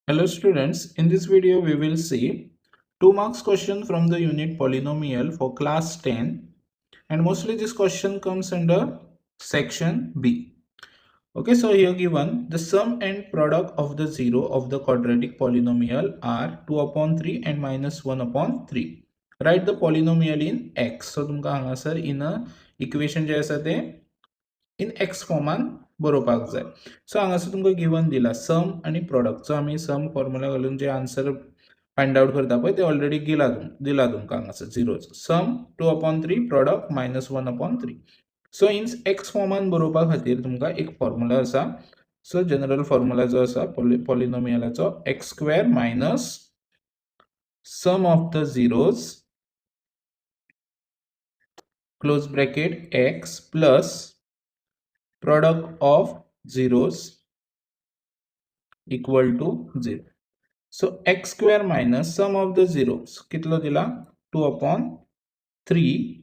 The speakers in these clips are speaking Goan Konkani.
Hello students, in this video we will see 2 marks question from the unit polynomial for class 10, and mostly this question comes under section B. Okay, so here given the sum and product of the zero of the quadratic polynomial are 2 upon 3 and minus 1 upon 3. Write the polynomial in x. So तुमकां हांगासर in a equation जे आसा ते इन x फॉर्मान बरोवपाक जाय. सो हांगासर तुमकां गिवन दिला सम आनी प्रोडक्ट. सो आमी सम फॉर्मुला घालून जे आन्सर फायंड आवट करता पळय ते ऑलरेडी दिला दिला तुमकां हांगासर zeros, sum 2 upon 3, product minus 1 upon 3. So in x फॉर्मान बरोवपा खातीर तुमकां एक फॉर्मुला आसा. सो जनरल फॉर्मुला जो आसा पॉलिनोमियलाचो, x square minus sum of the zeros close bracket x plus product of zeros equal to 0. So x square minus sum of the zeros कितलो दिला? 2 upon 3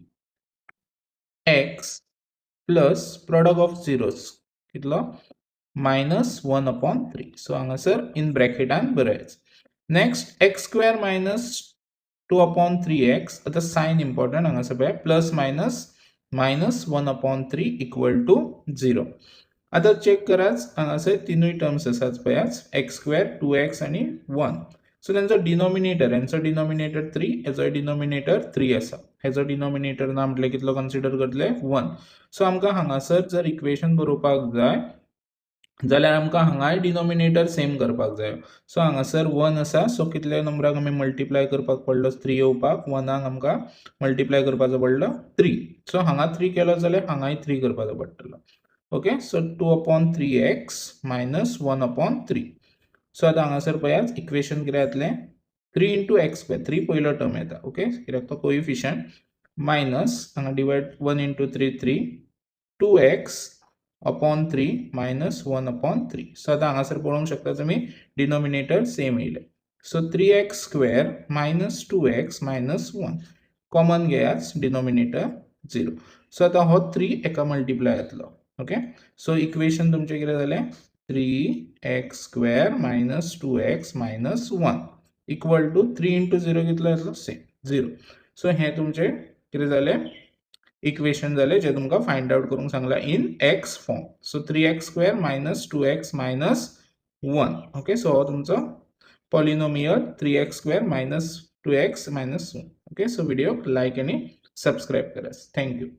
x plus product of zeros कितलो? Minus 1 upon 3. So हांगासर इन ब्रॅकेटान बरयाच. Next, x square minus 2 upon 3 x. आता सायन इम्पॉर्टंट हांगासर पळय, plus minus minus 1 upon 3 equal to 0. आता चेक कराच, हांगासर तिनूय टर्म्स आसात पळयाच, एक्स स्क्वेअर, टू एक्स आनी वन. सो तेंचो डिनॉमिनेटर, हेंचो डिनॉमिनेटर थ्री, हेजोय डिनॉमिनेटर थ्री आसा. हेजो डिनॉमिनेटर ना म्हटल्यार कितलो कन्सिडर करतले? वन. सो आमकां हांगासर जर इक्वेशन बरोवपाक जाय जाल्यार आमकां हांगाय डिनॉमिनेटर सेम करपाक जाय. सो हांगासर वन आसा, सो कितल्या नंबराक आमी मल्टिप्लाय करपाक पडलो थ्री येवपाक? वनाक आमकां मल्टिप्लाय करपाचो पडलो थ्री. सो हांगा थ्री केलो जाल्यार हांगाय थ्री करपाचो पडटलो. Okay, so 2 upon 3 x minus 1 upon 3. So आतां हांगासर पळयात, इक्वेशन कितें जातलें? Three into x square, three पयलो टर्म येता, ओके, कित्याक तो कोइफिशियंट, मायनस हांगा divide 1 into 3, 3, 2 x upon 3 minus 1 upon 3. So आतां हांगासर पळोवंक शकता तुमी, डिनॉमिनेटर सेम येयले. So 3 x square minus 2 x minus 1 common घेयात, डिनॉमिनेटर झिरो. सो आतां हो थ्री एका मल्टिप्लाय जातलो. ओके, सो इक्वेशन तुमचें कितें जालें? 3 x square minus 2 x minus 1 equal to 3 into 0 कितलो येतलो? Same zero. सो हें तुमचें कितें जालें? इक्वेशन जालें, जें तुमकां फायंड आवट करूंक सांगलां in x form. So 3 x square minus 2 x minus 1. Okay, so हो तुमचो polynomial, 3 x square minus 2 x minus 1. Okay, so video like आनी सबस्क्रायब करात. Thank you.